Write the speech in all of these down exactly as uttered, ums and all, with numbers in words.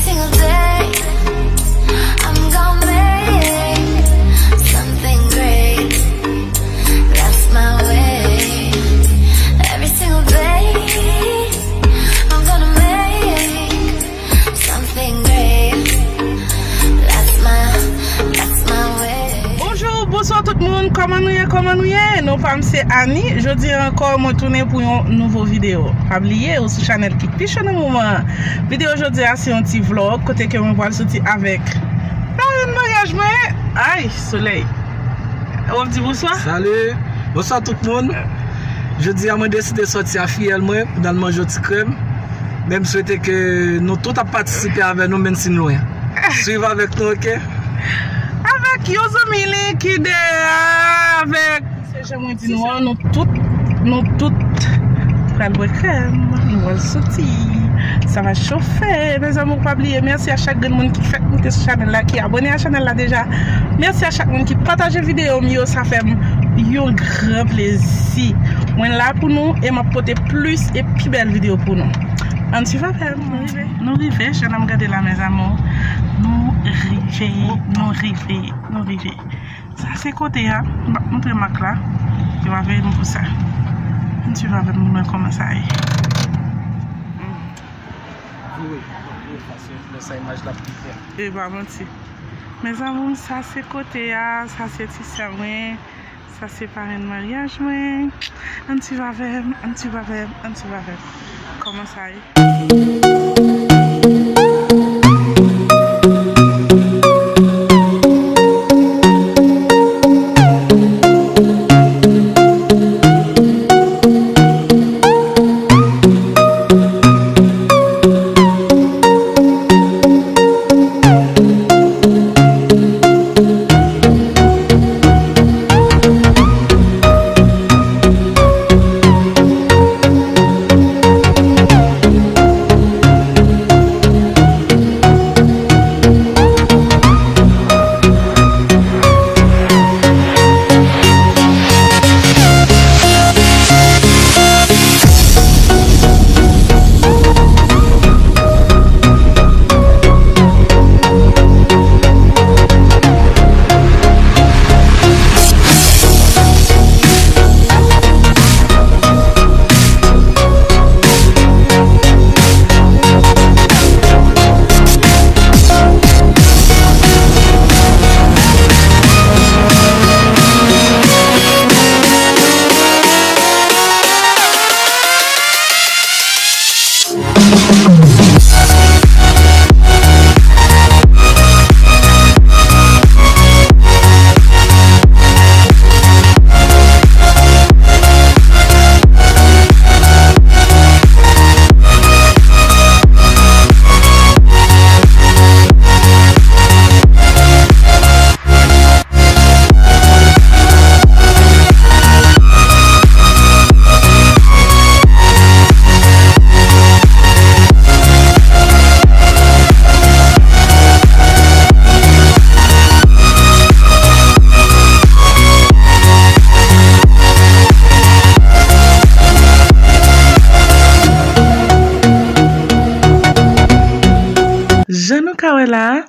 Single day, I'm gonna make something great. That's my way. Every single day, I'm gonna make something great. That's my, that's my way. Bonjou, bonswa tout moun, kòman nou ye, kòman nou ye? Non pa m se Annie, jodi a ankò mwen tounen pou yon nouvo videyo. Pa bliye, ou sou chanèl ki pi cho nan moman an. Videyo jodi a se yon ti vlog kote ke mwen pral soti avèk parenn maryaj mwen. Ay, solèy. W ap di bonswa? Salut. Bonswa tout moun. Jodi a mwen deside soti a fiyèl mwen pou n al manje yon ti krèm. Men m swete ke nou tout ap patisipe avè nou, menm si n lwen. Swiv avèk nou, oke? Avèk yon zanmi li ki dèyè a, avèk Se jan mwen di nou an, nou tout, nou tout pral bwè krèm, nou pral soti. Sa va chofe. Mes amours, pa bliye, mèsi a chak grenn moun ki fèk moute sou chanèl la, ki abòne a chanèl la deja. Mèsi a chak moun ki pataje videyo m yo, sa fè m yon gran plezi. Mwen la pou nou e m ap pote plis e pi bèl videyo pou nou. Ann swiv avè m, nou rive. Nou rive, jan n ap gade la, mes amours. Nou rive, nou rive, nou rive. Sa se kote a, m ap montre mak la. Yo va veye m pou sa. Ann swiv avè m pou mwen kòman sa ye. Vire, vire fas yo, lè sa imaj la pi klè. E pa manti. Mes amours, sa se kote a, sa se ti sè mwen, sa se parenn maryaj mwen. Ann swiv avè m, ann swiv avè m, ann swiv avè m. Kòman sa ye? Jan nou ka wè la,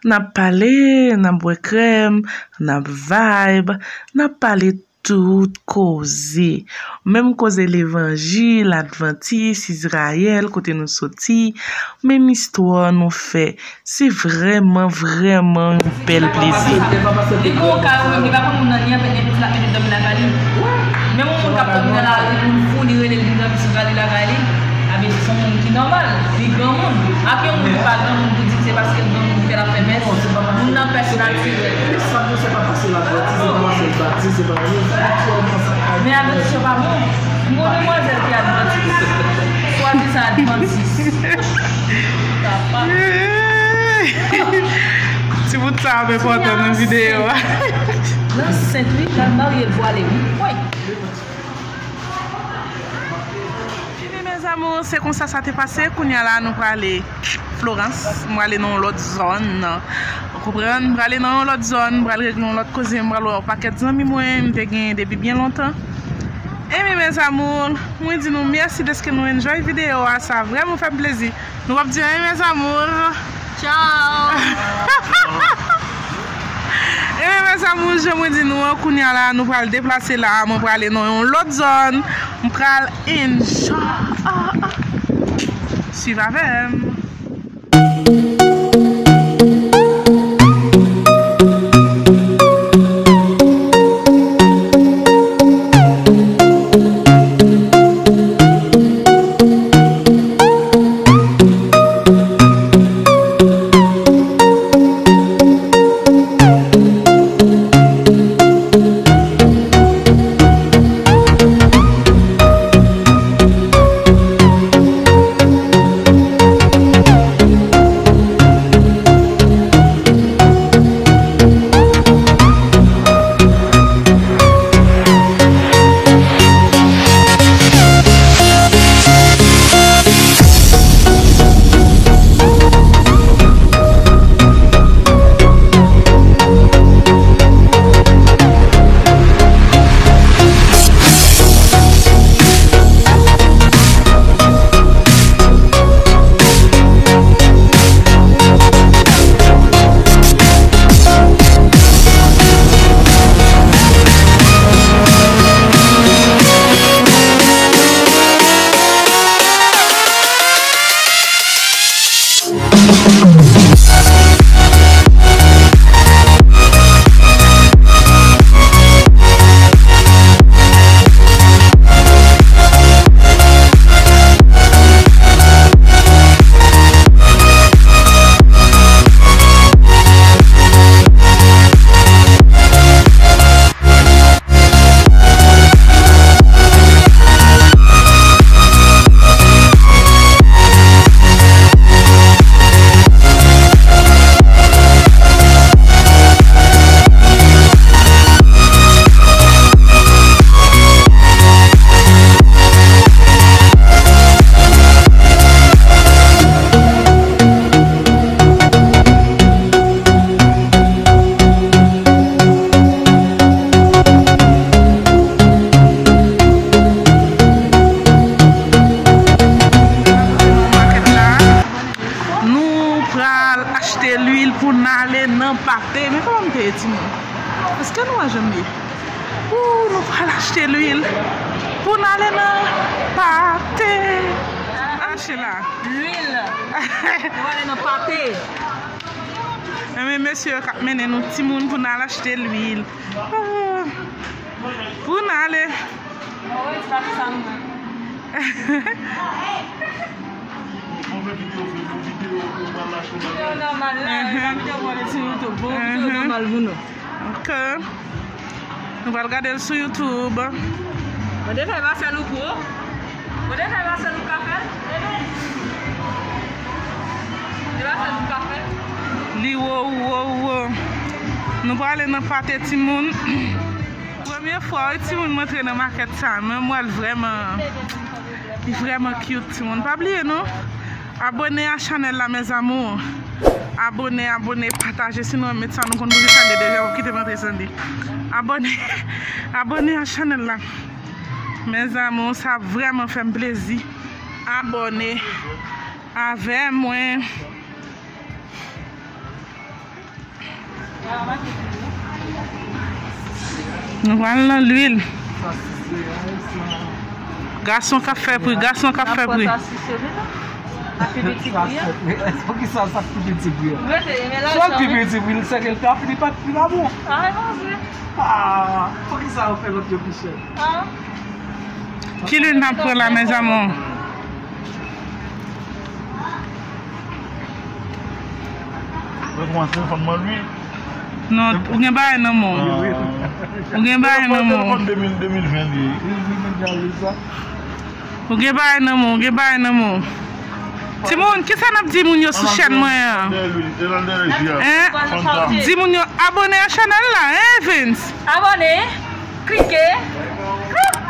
n ap pale, n ap bwè krèm, n ap vibe, n ap pale tout koze. Menm koze levanjil, advantis, Izrayèl, kote nou soti, menm istwa nou fè. Se vrèman, vrèman yon bèl plezi. Li gon kay ou menm, li pa konn moun nan, li anpèt gen piti l ap mete dòmi lakay li. Menm yon moun k ap dòmi nan lari, moun fou, li rele l vin dòmi sou kay li lakay li. Sa vle di se yon moun ki nòmal, li granmoun. Ak yon moun ki pa granmoun pou di se paske l granmoun ki fè l ap fè mès. Moun nan pès natirèl. Men advantis yo pa bon. M gon demwazèl ki advantis. Swadizan advantis. Papa. Ti bout sa ap enpòtan nan videyo a. L ansent wi, l al marye l vwale wi. Woy. Fini, mes amours, se konsa sa te pase. Kounye a la, nou prale Florans. M prale nan yon lòt zòn. Ou konprann? M prale nan yon lòt zòn, m pral regle yon lòt koze, m pral wè yon pakèt zanmi mwen, m te genyen depi byen lontan. Ebyen, mes amours, mwen di nou mèsi dèske nou enjoy videyo a, sa vrèman fè m plezi. Nou p ap di anyen, mes amours. Tchao. Ebyen, mes amours, jan mwen di nou an, kounye a la, nou pral deplase la, mwen prale nan yon lòt zòn, m pral enjoy. Swiv avè m. Nou pral achte lwil pou n ale nan pate. Men kòman m te ye, timoun? Èske nou wè jan m ye? Ou, nou pral achte lwil pou n ale nan pate. Ann mache la. Lwil. Nou ale nan pate. Ebyen, mesye yo k ap mennen nou timoun pou n al achte lwil. Ah. Pou n ale. Videyo nòmal la, e pa videyo pou mete sou YouTube. Bon, videyo nòmal pou nou. Ok. Nou pral gade l sou YouTube. Mwen te fè pa sèl ou gwo. Mwen te fè pa sèl ou ka fè l. Mwen te fè pa sèl ou ka fè l. Li wo, wo, wo. Nou prale nan pate timoun. Premye fwa, wi, timoun, m antre nan makèt sa. Men m wè l vrèman, li vrèman cute, timoun. Pa bliye, non. Abone a chanèl la, mes amours. Abone, abone, pataje. Si nou renmen sa, nou konn bouje sande deja, w kite m antre sande. Abone, abone a chanèl la. Mes amours, sa vrèman fè m plezi. Abone avè mwen. Nou pral nan lwil. Gason k ap fè pri, gason k ap fè pri. Sa pi piti pri a. Poukisa sa pi piti pri a? Sa pi piti pri, se ke l ka fini pa t pri la bon. Ah, poukisa yo fè lòt yo pi chè? Ki lwil n ap pran la, mes amours? Mwen kòmanse fann mwen lwi. Non, ou gen bagay nan men w. Ou gen bagay nan men w. Telefòn de mil, de mil ven li. Ou gen bagay nan men w, ou gen bagay nan men w. Timoun, kisa n ap di moun yo sou chèn mwen an? Hein? Di moun yo abone a chanèl la, hein, Evens? Abone, klike.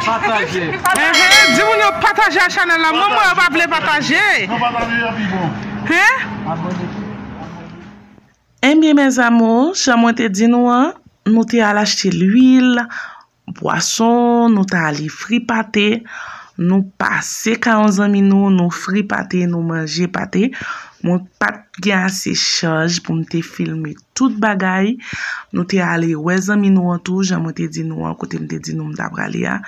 Pataje. Enhen, di moun yo pataje a chanèl la. Mwen, mwen, yo pa vle pataje. Non, pataje a pi bon. Hein? Ebyen, mes amours, jan mwen te di nou an, nou te al achte lwil bwason, nou t ale fri pate, nou pase kay yon zanmi nou, nou fri pate, nou manje pate. Mwen pa t gen ase chaj pou m te filme tout bagay. Nou te ale wè zanmi nou an tou, jan mwen te di nou an, kote m te di nou m ta prale a.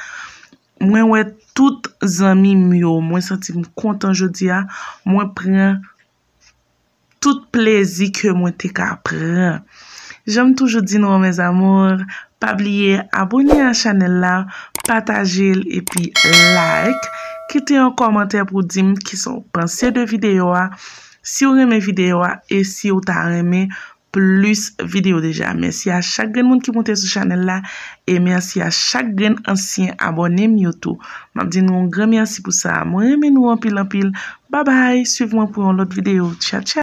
Mwen wè tout zanmi m yo, mwen santi m kontan jodi a. Mwen pran tout plezi ke mwen te ka pran. Jan m toujou di nou an, mes amours, pa bliye abòne a chanèl la, pataje l epi like, kite yon kòmantè pou di m kisa w panse de videyo a, si w renmen videyo a e si w ta renmen plis videyo deja. Mèsi a chak grenn moun ki moute sou chanèl la e mèsi a chak grenn ansyen abòne m yo tou. M ap di nou yon gran mèsi pou sa. Mwen renmen nou anpil anpil. Babay, swiv mwen pou yon lòt videyo. Tcha tcha.